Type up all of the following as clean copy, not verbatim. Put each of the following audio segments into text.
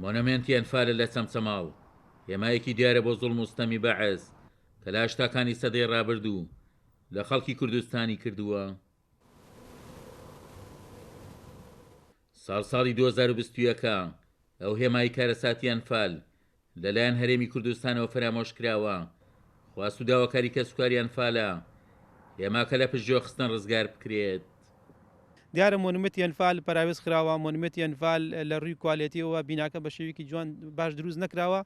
مۆنۆمێنتی ئەنفالە لە چەمچەماڵ، هێمایەکی دیارە بۆ زوڵم و ستەمی بەعس کە لە هەشتاکانی سەدەی ڕابردوو لە خەڵکی کوردستانی کردووە. ساڵ ساڵی 2021 ە، ئەو هێمای کارەساتی ئەنفال لەلایەن هەرێمی کوردستانەوە فەرامۆش کراوە، خواست و داواکاری کەسوکاری ئەنفالە هێماکە لە پشتگوێ خستن ڕزگار بکرێت. دیارە مۆنومێنتی ئەنفال پەراوێز خراوە، مۆنومێنتی ئەنفال لە ڕووی کوالێتیەوە بیناکە بە شێوەیەکی جوان باش دروست نەکراوە،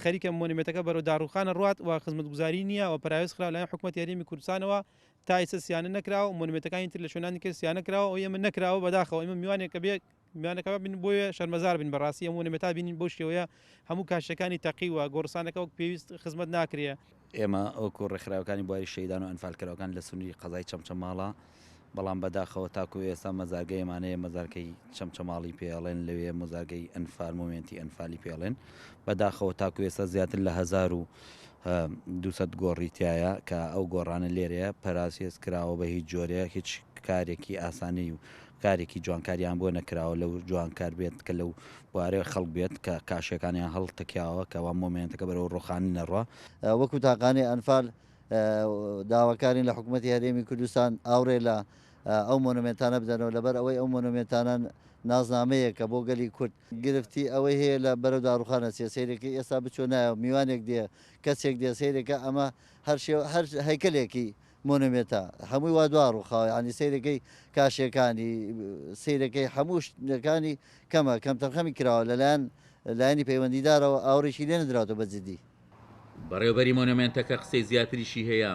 خەریکە مۆنومێنتەکە بەرەو داڕووخان ئەڕوات و خزمەتگوزاری نییە و پەراوێز خراوە لەلایەن حکومەتی هەرێمی کوردستانەوە تا ئێستا سیانە نەکراوە، مۆنومێنتەکانی تر لە شوێنانی تر سیانە کراوە، ئەوەی ئێمە نەکراوە بەداخەوە ئێمە میوانێک کە بێ میوانەکە بین بۆیە شەرمەزار بین بەڕاستی ئەم مۆنومێنتە بینین بەو شێوەیە هەموو کاشیەکانی تەقیوە گۆڕستانەکە وەک پێویست خزمەت ناکرێ. ئێمە وەکو ڕێکخراوەکانی بواری شەهیدان و ئەنفالکراوەکان لە سنووری قەزای چەمچەماڵە، بەڵام بەداخەوە تاکو ئێستا مەزارگەی ئەمان هەیە مەزارگەی چەمچەماڵی پێ ئەڵێن لەوێ مەزارگەی ئەنفال مۆمێنتی ئەنفالی پێ ئەڵێن بەداخەوە تاکو ئێستا زیاتر لە 1200 گۆڕی تایە کە ئەو گۆڕانە لێرەیە پەراسێز کراوە بە هیچ جۆرێک هیچ کارێکی ئاسانی و کارێکی جوانکاریان بۆ نەکراوە لەو جوانکار بێت کە لەو بوارەیە خەڵک بێت کە کاشیەکانیان هەڵتەکیاوە کەوا مۆمێنتەکە بەرەو ڕۆخانی نەڕوا. وەکو تاقانەی ئەنفال داواکارین لە حکومەتی هەرێمی کوردستان ئاوڕێ لە ئەو مۆنۆمێنتانە بدەنەوە لەبەر ئەوەی ئەو مۆنۆمێنتانە نازنامەیەکە بۆ گەلی کورد. گرفتی ئەوەی هەیە لە بەرەو داڕوخان ئەچێ سەیرەکەی ئێستا بچۆ نایەوە میوانێک دێ کەسێک دێ سەیرەکە ئەمە هەر شێوە هەر هەیکەلێکی مۆنۆمێنتە هەمووی وا دوا ڕوخاوە یانی سەیرەکەی کاشیەکانی سەیرەکەی هەموو شتەکانی کەمە کەمتەرخەمی کراوە لەلایەن لایەنی پەیوەندیدارەوە ئاوڕێکی لێ نەدراوەتەوە بە جدی. بەڕێوبەری مۆنۆمێنتەکە قسەی زیاتریشی هەیە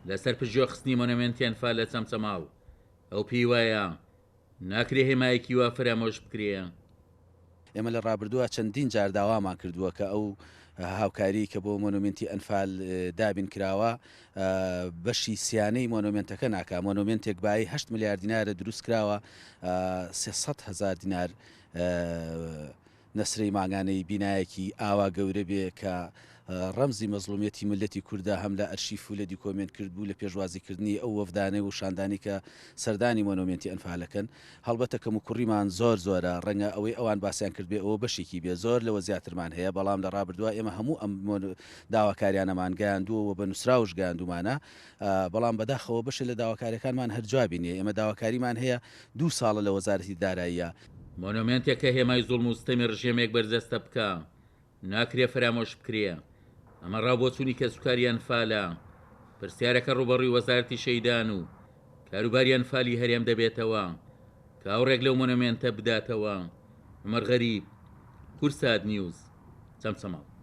لەسەر پشتگوێ خستنی مۆنۆمێنتی ئەنفال لە چەمچەماڵ، ئەو پێی وایە ناکرێ هێمایەکی وا فەرامۆش بکرێ. ئێمە لە ڕابردووە چەندین جار داوامان کردووە کە ئەو هاوکاریی کە بۆ مۆنۆمێنتی ئەنفال دابین کراوە بەشی سیانەی مۆنۆمێنتەکە ناکا، مۆنۆمێنتێک بایی هەشت ملیار دینارە دروست کراوە 300 هەزار دینار نەسرەی مانگانەی بینایەکی ئاوا گەورە بێ کە ڕەمزی مەزڵومیەتی میللەتی کوردە هەم لە ئەرشیف و لە دیکۆمێنت کرد بوو لە پێشوازی کردنی ئەو وەفدانەی و شاندانی کە سەردانی مۆنۆمێنتی ئەنفالەکەن هەڵبەتە کەموکوڕیمان زۆر زۆرە ڕەنگە ئەوەی ئەوان باسیان کرد بێ ئەوە بەشێکی بێ زۆر لەوە زیاترمان هەیە بەڵام لە ڕابردووا ئێمە هەموو ئەم داواکاریانەمان گەیاندووە و بە نووسراوش گەیاندوومانە بەڵام بەداخەوە بەشێ لە داواکاریەکانمان هەر جوابی نیە ئێمە داواکاریمان هەیە دوو ساڵە لە وەزارەتی داراییە مۆنۆمێنتێک کە هێمای زوڵم و ستەمی ڕژێمێک بەرجەستە بکا، ناکرێ فەرامۆش بکرێ. ئەمە ڕاوبۆچوونی کەسوکاری ئەنفالە. پرسیارەکە ڕووبەڕووی وەزارەتی شەهیدان و کاروباری ئەنفالی هەرێم دەبێتەوە کە ئاوڕێک لەو مۆنۆمێنتە بداتەوە. عومەر غەریب، کوردسات نیوز، چەمچەماڵ.